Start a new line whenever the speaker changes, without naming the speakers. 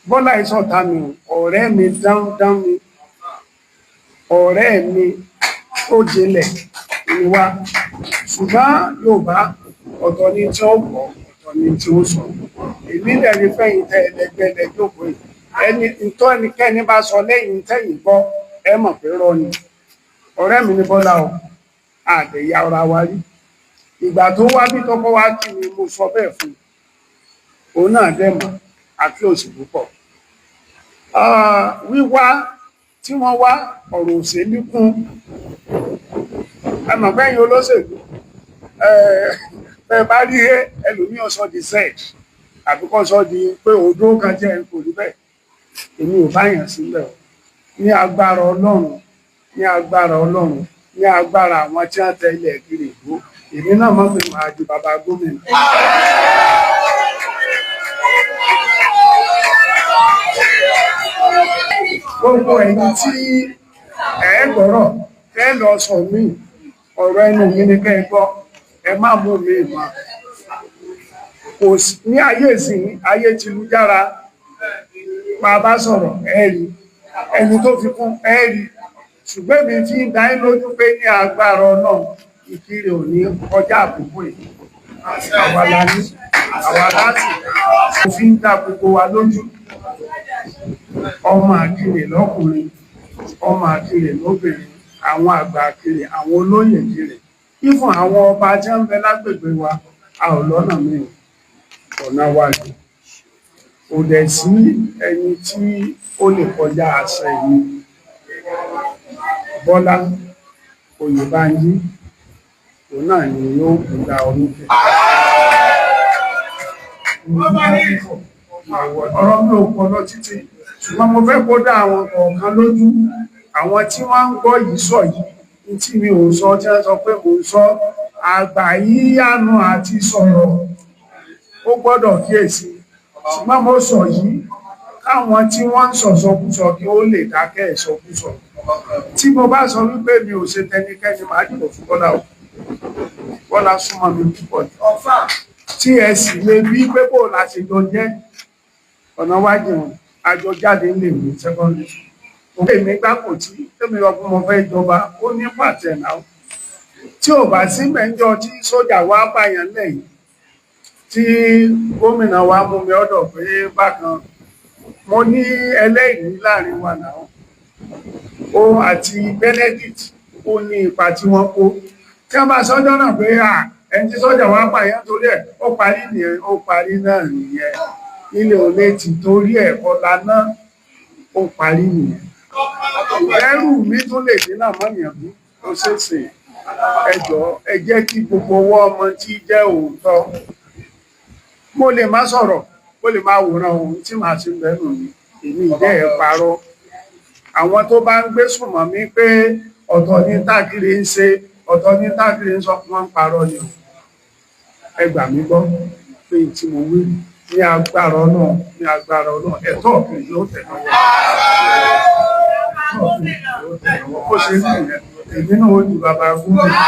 Bọ́lá ìsọ̀tá mi, ọ̀rẹ́ mi dáńdán mi, ọ̀rẹ́ mi tó jinlẹ̀ ni wá. Ṣùgbọ́n Yorùbá, ọ̀tọ̀ ni tí ó gbọ́, ọ̀tọ̀ ni tí ó sọ. Èmi dẹ̀ ní fẹ̀yìn tẹ́ ẹlẹgbẹ́ ẹlẹjókòó yìí, ẹni ntọ́ ẹnikẹ́ni bá sọ lẹ́yìn tẹ́yìn gbọ́, ẹ mọ̀ pé rọ́ ni. Ọ̀rẹ́ mi ní Bọ́lá o, àdẹ̀yà ara wa rí. Ìgbà tó wá bí tọkọ wá kí mi, mo sọ bẹ́ẹ̀ fún un, òun náà dẹ̀ mọ̀ àkíyèsí púpọ̀. Wíwá tí wọ́n wá, ọ̀rọ̀ òṣèlú kún. Ẹ mọ̀ bẹ́yìn olóṣèlú ẹ bá rí ẹlòmíràn sọ di z àbí kọ́ sọ di pé òdó kan jẹ́, kò rí bẹ́ẹ̀. Èmi ò bá yàn sílẹ̀ o. Ní agbára Ọlọ́run, ní agbára Ọlọ́run, ní agbára àwọn tí wọ́n tẹ ilẹ̀ kiri ìgbó, èmi náà mọ̀ pé màá di bàbá gómìnà. Gbogbo ẹ̀yin tí ẹ gbọ́rọ̀ ẹ lọ sọ mí, ọ̀rọ̀ ẹnu mi ni kẹ́ ẹ gbọ́, ẹ má mú mi mọ́. Kò ní ayé ìsìn, ayé ti lu jára. Bá a bá sọ̀rọ̀, ẹ rí ẹni tó fi kún, ẹ rí. Ṣùgbọ́n èmi tí ń dá yín lójú pé ní agbára Ọlọ́run, Ìkirè ò ní kọjá àkókò yìí. Àwa la ní, àwa láti òfin dá gbogbo wa lójú. Ọmọ Àkirè lọ́kùnrin, ọmọ Àkirè lóbìnrin, àwọn àgbà Àkirè, àwọn olóyè Ìkirè, ifun àwọn ọba tí wọ́n ń bẹ lágbègbè wa, a ò lọ́nà míì, ọ̀nà wa ni. Kò dẹ̀ sí ẹni tí ó lè kọjá àṣẹ mi, Bọ́lá Oyèbánjí, òun náà ni yóò gbúdá orókè. Ọ̀rọ̀ mi ò pọ̀ lọ títí, ṣùgbọ́n mo fẹ́ kó dá àwọn kọ̀ọ̀kan lójú, àwọn tí wọ́n ń gbọ́ yìí sọ yìí tí mi ò sọ, tí wọ́n sọ pé mo ń sọ. Àgbà yíyánu àti sọ̀rọ̀, ó gbọ́dọ̀ kíyèsí. Ṣùgbọ́n mo sọ yìí káwọn tí wọ́n ń sọ̀sọkúsọ kí ó lè dákẹ́ ìsọkúsọ. Tí mo bá sọ wípé mi ò ṣe tẹnikẹ́ni, màá dìbò fún Bọ́lá o. Bọ́lá súnmọ́ mi púpọ̀ jù, tí ẹ sì lè bí pé bó la ṣe jọ jẹ́ ọ̀nà wájú àjọ jáde lè mú secondary school. Èmi gbá kò tí tẹ́mi lọ fún mo fẹ́ jọba, ó ní pàtẹ náà. Tí ò bá sí mẹ́jọ tí sójà wá báyàn lẹ́yìn tí gómìnà wa mú mi ọ̀dọ̀ pé bákan, mo ní ẹlẹ́rìí láàrin wa náà, ó àti Benedict, ó ní ipa tí wọ́n kó. Tí wọ́n bá sọ́jọ́ náà pé ẹni tí sọ́jà wá pààyàn torí ẹ̀, ó parí nìyẹn, ó parí náà nìyẹn. Ilé ò lè tì torí ẹ̀ kọlá náà, ó parí nìyẹn. Ẹrù mi tún lè dín náà mọ́yàn bí ó ṣèṣe. Ẹ jọ̀ọ́, ẹ jẹ́ kí gbogbo owó ọmọ tí jẹ́ òótọ́. Mo lè má sọ̀rọ̀, mo lè má wòran ohun tí màá ti bẹ́nu mi, èmi ìjẹ́ ẹ̀ parọ́. Àwọn tó bá ń gbé sùnmọ́ mi pé ọ̀tọ̀ ní tákìrì ń ṣe, ọ̀tọ̀ ní tákìrì ń sọ, wọ́n ń parọ́ ni o. Ẹ gbà mí gbọ́ pé tí mo wí, ní agbára Ọlọ́run, ní agbára Ọlọ́run, ẹ̀tọ́ ọ̀gbìn yóò tẹ̀ lọ́wọ́, ó ṣe é nìyẹn. Èmi náà ó di bàbá gómìnà.